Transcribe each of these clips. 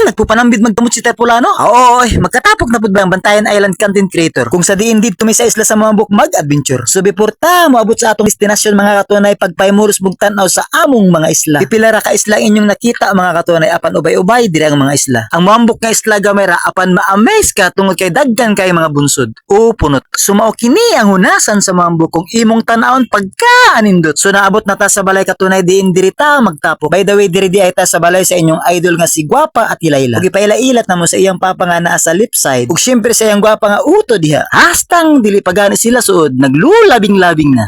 Nagpupanambid magkamot si Terpulano. Oo, oy, magkatapok na pud ba ang Bantayan Island content creator? Kung sa diin didto mi sa isla sa Mambuk mag-adventure. So before ta moabot sa atong destinasyon, mga katunay, pagpaymurus bugtan-aw sa among mga isla. Pipila ra ka isla ang inyong nakita, mga katunay, apan ubay-ubay diri ang mga isla. Ang Mambuk nga isla gamay ra apan ma-amaze ka tungod kay daghan kay mga bunsod o punot. So mao kini ang hunasan sa Mambuk kung imong tan-awon pagka anindot. So naabot na ta sa balay, katunay, diin diri ta magtapok. By the way, diri di ay ta sa balay sa inyong idol nga si Gwapa at Ilayla. Ug ipaila-ilat na mo sa iyang papa nga naa sa left side. Ug syempre sa iyang gwapa nga uto diha. Hastang dili pa gani sila suod, naglulabing-labing na.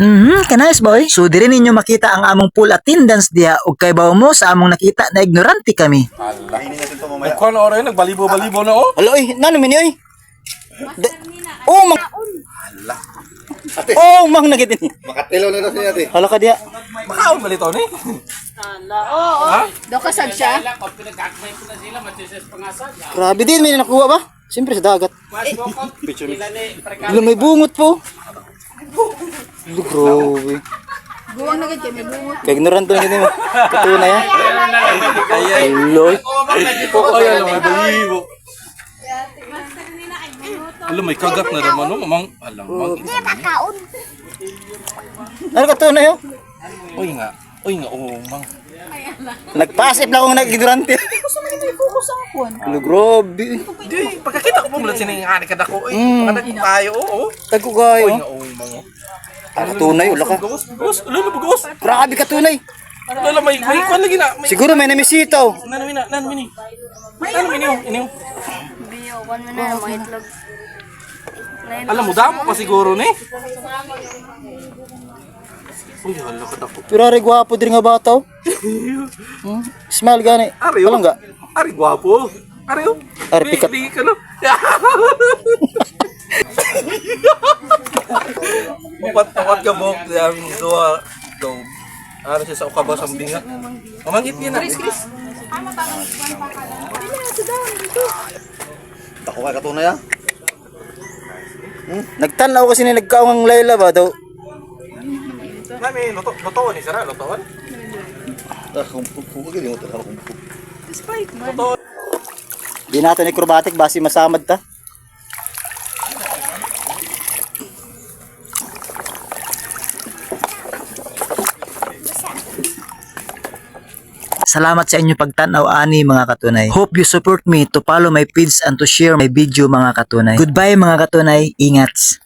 Kanayos boy. So diri ninyo makita ang among full attendance diha ug kay bawo mo sa among nakita na ignorante kami. Nagkuha na oray, nagbalibo-balibo na oh. Alo oy, nano mi ni oy? Oh, mang. Oh, mang nagit ni. Makatilaw na daw siya ate. Hala ka diya. Makaon ba nito ni? Daw kasag siya. Grabe din may nakuha ba? Siyempre sa dagat. Hala, may bungot po. Hala, grabe. Buwang na gid kay may bungot. Kay ignorante na gid mo. Katunay ha. Alo. Ay, alam, may balibo. Alam, may kagat na naman oh. Mamang, alam, mang. Ano katunay oh? Uy nga. Uy nga, oh, mang. Nagpasip lang akong nag-ignorante. Hala, grabe. Di, pagkakita ko po mula siningan ka dako. Uy, pagkadag tayo, oh. Tagko kayo. Uy nga, oh, mang. Oh. Ah, katunay, wala ka. Gawas, gawas, alam, gawas. Grabe katunay. Alam, may kuwan lagi na. May, Siguro may namisitaw. nano, mina, nano, mini. Nano, mini, oh, ini, oh. Biyo, one mo na mga itlog. Alam mo, damo pa siguro ni. Uy, hala ka dako. Pero ari gwapo diri nga bata. Oh. Smile gani. Ari, oh. Palangga. Ari, gwapo. Ari, oh. Ari, Di- pikat. Di ka no. Upat, upat ka buhok yang duha daw. Ano siya sa ukaba sa binga. Mamangit niya na. Ako kay katunay ah. Nagtanaw kasi ni nagkaong ang Layla ba daw. Nami, luto, lutoan ni sara, lutoan. Ah, kumpug ko gid mo talaga kumpug. Lutoan. Di natin acrobatic basi masamad ta. Salamat sa inyong pagtanaw ani, mga katunay. Hope you support me to follow my feeds and to share my video, mga katunay. Goodbye, mga katunay. Ingats.